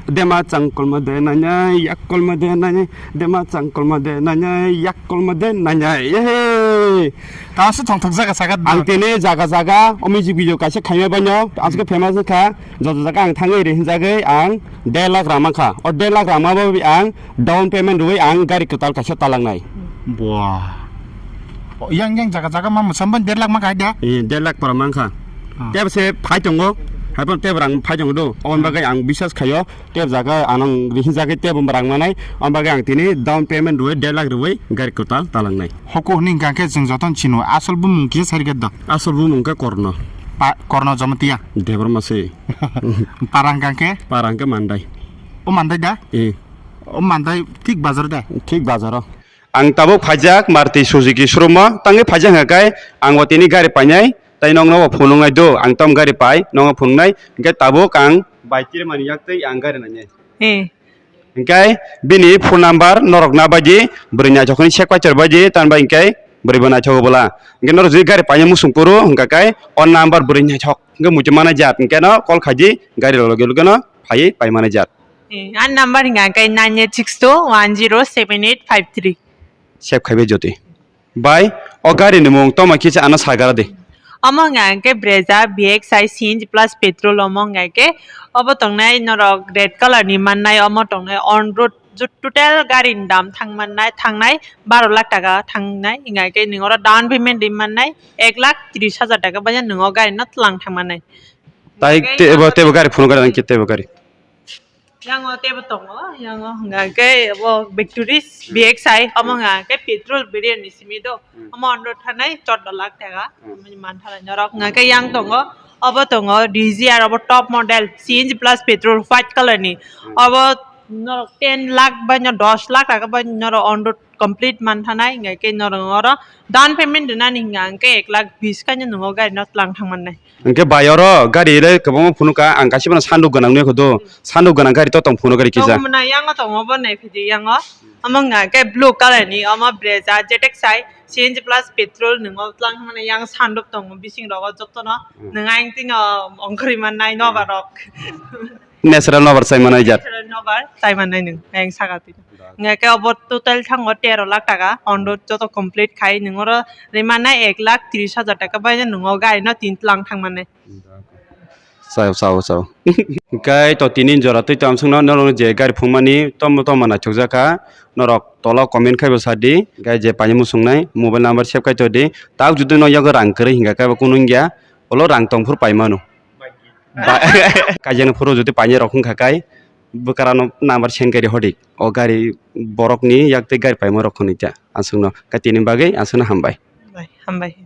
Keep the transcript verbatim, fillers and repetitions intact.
Dema changkolma de nanya, yakkolma de nanya, dema changkolma de nanya, yakkolma de nanya. Ehe! Tao se thongthok jaga sagat. Ang tini jaga jaga o music video kaisa khaima banyo, aswk famous kha, joto jaga ang thangwi ri hinjagwi ang der lakh rang mankha. O der lakh rang mabo ang down payment rwi ang gari kwtal kaisa talangnai. Buah. O, yang, yang jaga jaga ma mwsamban der lakh mankha da? Eh, der lakh pora mankha. Ah. Tebo se phai tongo, hai phano tebo rang phai tongo do. Oboni bagwi ang biswas khaio, tebo jaga anang rihinjagwi tebo rang manai, oboni bagwi ang tini down payment rwi der lakh rwi gari kwtal talangnai. Hoko hwnwi hwnkha khe chwng jotono chino, asol bumung kisa sari khe da? Asol bumung khe Korno. Pa-, Korno Jamatia? Debbarma se. Para hwnkha khe? Para hwnkha Mandai. O Mandai da? Eh. O Mandai thik bazar da? Thik bazaro. Ang tabuk phaijak Maruti Suzuki showroom o, tangwi phaijak hwnkha khe ang o tini gari painai, tai nokno bo phunuknai do, ang tamo gari pai, nokno phunuknai, hwnkhe tabuk ang bai tiri mani yak twi ang gari nainai. Eh. Hwnkhe bini phone number norok na baidi, bwrwi naithok hwnwi sek paichar baidi, tamni bai hwnkhe bwrwi bo naithok bwla. Hwnkhe norok jodi gari painai muchung phuru, hwnkha khe o number bwrwi naithok hwnkhe muitu manai jat, hwnkhe no call khaidi, gari rok logi logi no phaiwi pai manai jat. Eh, ani number hwnkha khe nine eight six two one zero seven eight five three. Save khaibai jyoti. Bai, o gari ni mung toma kisa ano sagara di. Omo hwnkha khe Brezza B X I C N G plus petrol omo hwnkha khe obo tongnai norok red color ni mannai omo tongnai on road ju-, total gari ni dam thang mannai thangnai baro lakh taka thangnai hwnkha khe nwng oro down payment ri mannai ek lakh tris hajar taka bai nwng o gari no twlang thang mannai. Tai hwnkha khe tebo, tebo gari phunuk gari nang khe tebo gari. Yango tebo tongo, yango hwnga khe bo Victory B X I, omo hwnga khe petrol variant ni simi do, omo andro thanai choddo lakh taka, omo ni manthanai norok hwnga khe yang tongo, obo tongo D Z R, obo top model, C N G plus petrol, white color ni, obo norok ten lakh bai no dos lakh taka bai norok andro complete manthanai, hwnga khe norok oro down payment rinani hwnga khe ek lakh bis khaino nungo gari no twlang thangmannai. Hwnkhe bai oro gari le kwbangma phunukha, ang kaisa bono sanduk gwnang nukha do, sanduk gwnang gari to tong phunuk gari kisa. Tongmwnai yango tongo bo naiphidi yango. Omo hwnka khe blue color ni, omo Brezza Z X I C N G plus petrol nwngo tlang hwnmani yang sanduk tongo bising rogo jotono. Hmm. Nwng ayang tino ongkhorwi mannai nobar rok. Natural nobar chai manai jat. Natural nobar chai mannai nwng ayang saka tino. Hwnkhe obo total thango tero lakh taka, on road joto complete khai nwng oro rwmani ek lakh tris hajar taka bai nwng o gari no tin tlang thangmani. Sao, sao, sao. Hwnkhe to tini jora twi tamo swkno norok je gari phungmani tomo tomo naithokjak kha, norok tola comment khaibo sadi, hwnkhe je painani muchungnai mobile number save khai todi, tak jodi no yago rang kwrwi hwnkha khe bo kunu wngya, olo rang tongphuru paimano. Ba-, kaijani phuru jodi painai rok wngkha khe, bwkarano number send kari hodi. O gari borokni yak tei gari paima rok hwnwi ta. Aswkno khe tini bagwi aswkno hambai. Hambai, hambai.